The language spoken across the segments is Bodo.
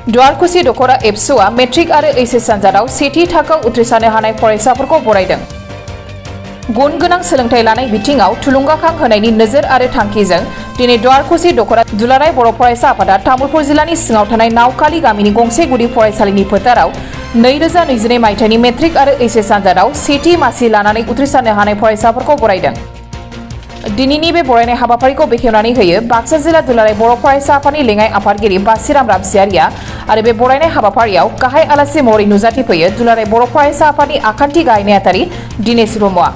द्वारकुसि दखरा एबसुआ मेट्रिक आरो एचएस आनजादाव सेथि थाखोआव उथ्रिसारनो हानाय फरायसाफोरखौ बरायदों। गुन गोनां सोलोंथाइ लानाय बिथिङाव थुलुंगाखां होनायनि नोजोर आरो थांखिजों दिनै द्वारकुसि दखरा दुलाराय बर' फरायसा आफादा तामुलपुर जिल्लानि सिङाव थानाय नावखालि गामिनि गंसे गुदि फरायसालिनि फोथाराव 2022 मायथाइनि मेट्रिक आरो एचएस आनजादाव सेथि मासि लानानै उथ्रिसारनो हानाय फरायसाफोरखौ बरायदों। दिनैनि बे बरायनाय हाबाफारिखौ बेखेवनानै होयो बाक्सा जिल्ला दुलाराय बर' फरायसा आफादनि लेङाइ आफादगिरि बासिराम रामसियारिया आरो बे बरायनाय हाबाफारियाव गाहाय आलासि महरै नुजाथिफैयो दुलाराय बर' फरायसा आफादनि आखान्थि गाहाय नेहाथारि दिनेश ब्रह्मआ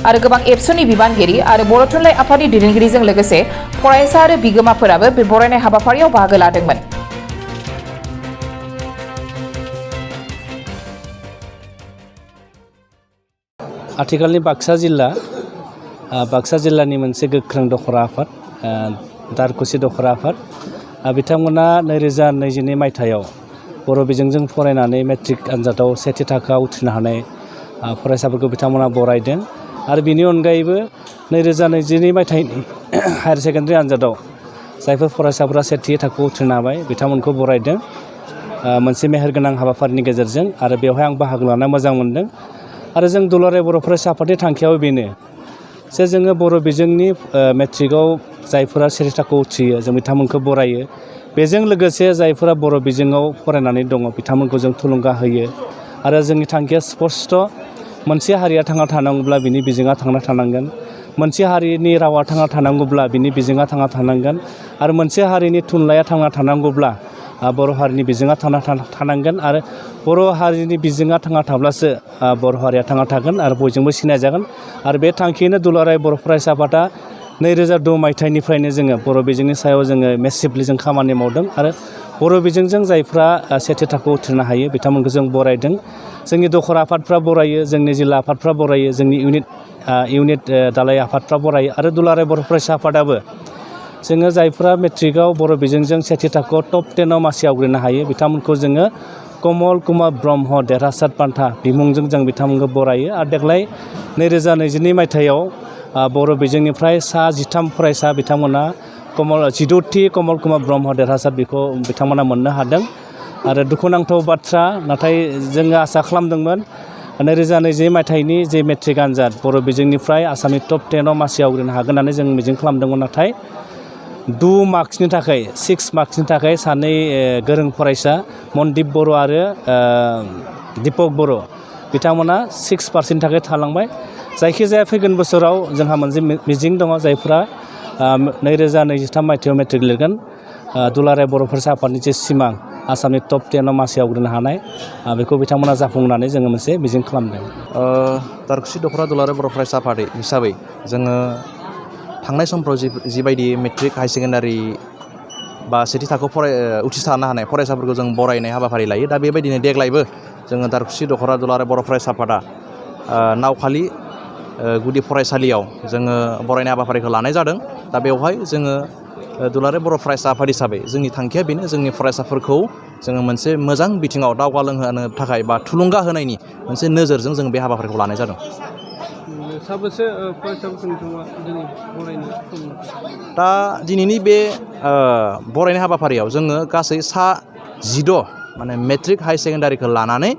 आरो गोबां एबसुनि बिबानगिरि आरो बर' थुनलाइ आफादनि दैदेनगिरिजों लोगोसे फरायसा आरो बिगोमाफोराबो बे बरायनाय हाबाफारियाव बाहागो लादोंमोन। आथिखालनि बाक्सा जिल्लानि मोनसे गोख्रों दखरा आफाद द्वारकुसि दखरा आफाद बिथांमोना 2022 मायथाइयाव बर' बिजोंजों फरायनानै मेट्रिक आनजादाव सेथि थाखोआव उथ्रिनो हानाय फरायसाफोरखौ बिथांमोना बरायदों आरो बिनि अनगायैबो 2022 मायथाइनि हायार सेकेन्डारि आनजादाव जायफोर फरायसाफोरा सेथि थाखोआव उथ्रिनो हाबाय बिथांमोनखौ बरायदों मोनसे मेहेरगोनां हाबाफारिनि गेजेरजों आरो बेवहाय आं बाहागो लाना मोजां मोनदों। आरो जों दुलाराय बर' फरायसा आफादनि थांखियाव बेनो जे जोङो बर' बिजोंनि मेट्रिकआव जायफोरा सेथि थाखोआव उथ्रियो जों बिथांमोनखौ बरायो। बेजों लोगोसे जायफोरा बर' बिजोङाव फरायनानै दङ बिथांमोनखौ जों थुलुंगा होयो आरो जोंनि थांखिया स्पष्ट मोनसे हारिया थांना थानांगौब्ला बिनि बिजोङा थांना थानांगोन, मोनसे हारिनि रावा थांना थानांगौब्ला बिनि बिजोङा थांना थानांगोन आरो मोनसे हारिनि थुनलाइया थांना थानांगौब्ला बर' हारिनि बिजोङा थांना थानांगोन आरो बर' हारिनि बिजोङा थांना थाब्लासो बर' हारिया थांना थागोन आरो बयजोंबो सिनायजागोन आरो बे थांखियैनो दुलाराय बर' फरायसा आफादा 2002 मायथाइनिफ्रायनो जोङो बर' बिजोंनि सायाव जोङो मेसिभलि जों खामानि मावदों आरो बर' बिजोंजों जायफ्रा सेथि थाखोआव उथ्रिनो हायो बिथांमोनखौ जों बरायदों। जोंनि दखरा आफादफ्रा बरायो, जोंनि जिल्ला आफादफ्रा बरायो, जोंनि इउनिट दालाय आफादफ्रा बरायो आरो दुलाराय बर' फरायसा आफादाबो जोङो जायफ्रा मेट्रिकआव बर' बिजोंजों सेथि थाखोआव टप 10आव मासि आवग्रिनो हायो बिथांमोनखौ जोङो कमल कुमार ब्रह्म देरहासार बान्था बिमुंजों जों बिथांमोनखौ बरायो आरो देग्लाय 2022 मायथाइयाव बर' बिजोंनिफ्राय 13 फरायसा बिथांमोना 16थि कमल कुमार ब्रह्म देरहासार बेखौ बिथांमोना मोननो हादों आरो दुखुनांथाव बाथ्रा नाथाय जोङो आसा खालामदोंमोन 2022 मायथाइनि जे मेट्रिक आनजाद बर' बिजोंनिफ्राय आसामनि टप 10आव मासि आवग्रिनो हागोन होननानै जों मिजिं खालामदोंमोन नाथाय 6 मार्क्सनि थाखाय सानै गोरों फरायसा मनदिप बर' आरो दिपक बर' बिथांमोना 6% थाखाय थालांबाय। जायखिजाया फैगोन बोसोराव जोंहा मोनसे मिजिं दङ जायफ्रा 2023 मायथाइयाव मेट्रिक लिरगोन दुलाराय बर' फरायसा आफादनि जे सिमां आसामनि टप 10आव मासि आवग्रिनो हानाय बेखौ बिथांमोना जाफुंनानै जोङो मोनसे मिजिं खालामदों। द्वारकुसि दखरा दुलाराय बर' फरायसा आफाद हिसाबै जोङो थांनाय समफ्राव जिबायदि मेट्रिक हायार सेकेन्डारि बा सेथि थाखोआव उथ्रिसारनो हानाय फरायसाफोरखौ जों बरायनाय हाबाफारि लायो। दा बेबायदिनो देग्लायबो जोङो द्वारकुसि दखरा दुलाराय बर' फरायसा आफादा नावखालि गुदि फरायसालियाव जोङो बरायनाय हाबाफारिखौ लानाय जादों। दा बेवहाय जोङो दुलाराय बर' फरायसा आफाद हिसाबै जोंनि थांखिया बेनो जोंनि फरायसाफोरखौ जोङो मोनसे मोजां बिथिङाव दावगालांहोनो थाखाय बा थुलुंगा होनायनि मोनसे नोजोरजों जों बे हाबाफारिखौ लानाय जादों। साबेसे फरायसाफोरखौ नोंथाङा दिनै बरायनो सम मोनदों? दा दिनैनि बे बरायनाय हाबाफारियाव जोङो गासै 16 माने मेट्रिक हायार सेकेन्डारिखौ लानानै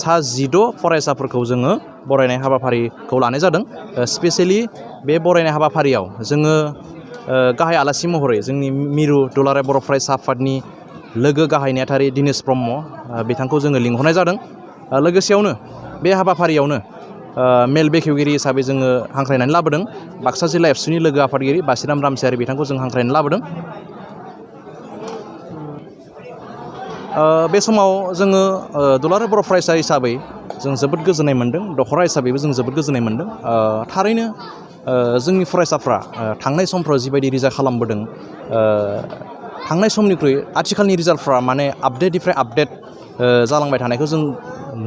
16 फरायसाफोरखौ जोङो बरायनाय हाबाफारिखौ लानाय जादों। स्पेसियेलि बे बरायनाय हाबाफारियाव जोङो गाहाय आलासि महरै जोंनि मिरु दुलाराय बर' फरायसा आफादनि लोगो गाहाय नेहाथारि दिनेश ब्रह्म बिथांखौ जोङो लिंहरनाय जादों। लोगोसेयावनो बे हाबाफारियावनो मेल बेखेवगिरि हिसाबै जोङो हांख्रायनानै लाबोदों बाक्सा जिल्ला एबसुनि लोगो आफादगिरि बासिराम रामसियारि बिथांखौ जों हांख्रायनानै लाबोदों। बे समाव जोङो दुलाराय बर' फरायसा हिसाबै जों जोबोद गोजोननाय मोन्दों, दखरा हिसाबैबो जों जोबोद गोजोननाय मोन्दों। थारैनो जोंनि फरायसाफ्रा थांनाय समफ्राव जिबायदि रिजाल्ट खालामबोदों थांनाय समनिख्रुइ आथिखालनि रिजाल्टफ्रा माने आपडेटनिफ्राय आपडेट जालांबाय थानायखौ जों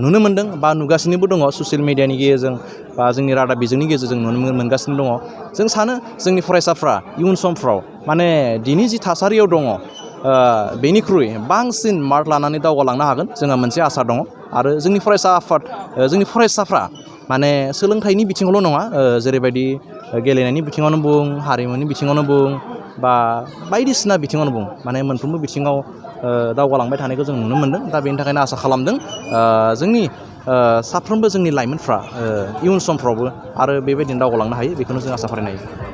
नुनो मोन्दों बा नुगासिनोबो दङ ससियेल मिडियानि गेजेरजों बा जोंनि रादाब बिजोंनि गेजेरजों नुनो मोनगासिनो दङ। जों सानो जोंनि फरायसाफ्रा इयुन समफ्राव माने दिनै जि थासारियाव दङ बेनिख्रुइ बांसिन मार्क लानानै दावगालांनो हागोन जोंहा मोनसे आसा दङ आरो जोंनि फरायसाफ्रा माने सोलोंथाइनि बिथिङावल' नङा जेरैबायदि गेलेनायनि बिथिङावनो बुं, हारिमुनि बिथिङावनो बुं, बा बायदिसिना बिथिङावनो बुं माने मोनफ्रोमबो बिथिङाव दावगालांबाय थानायखौ जों नुनो मोन्दों। दा बेनि थाखायनो आसा खालामदों जोंनि साफ्रोमबो जोंनि लाइमोनफ्रा इयुन समफ्रावबो आरो बेबायदिनो दावगालांनो हायो बेखौनो जों आसा फारिनो हायो।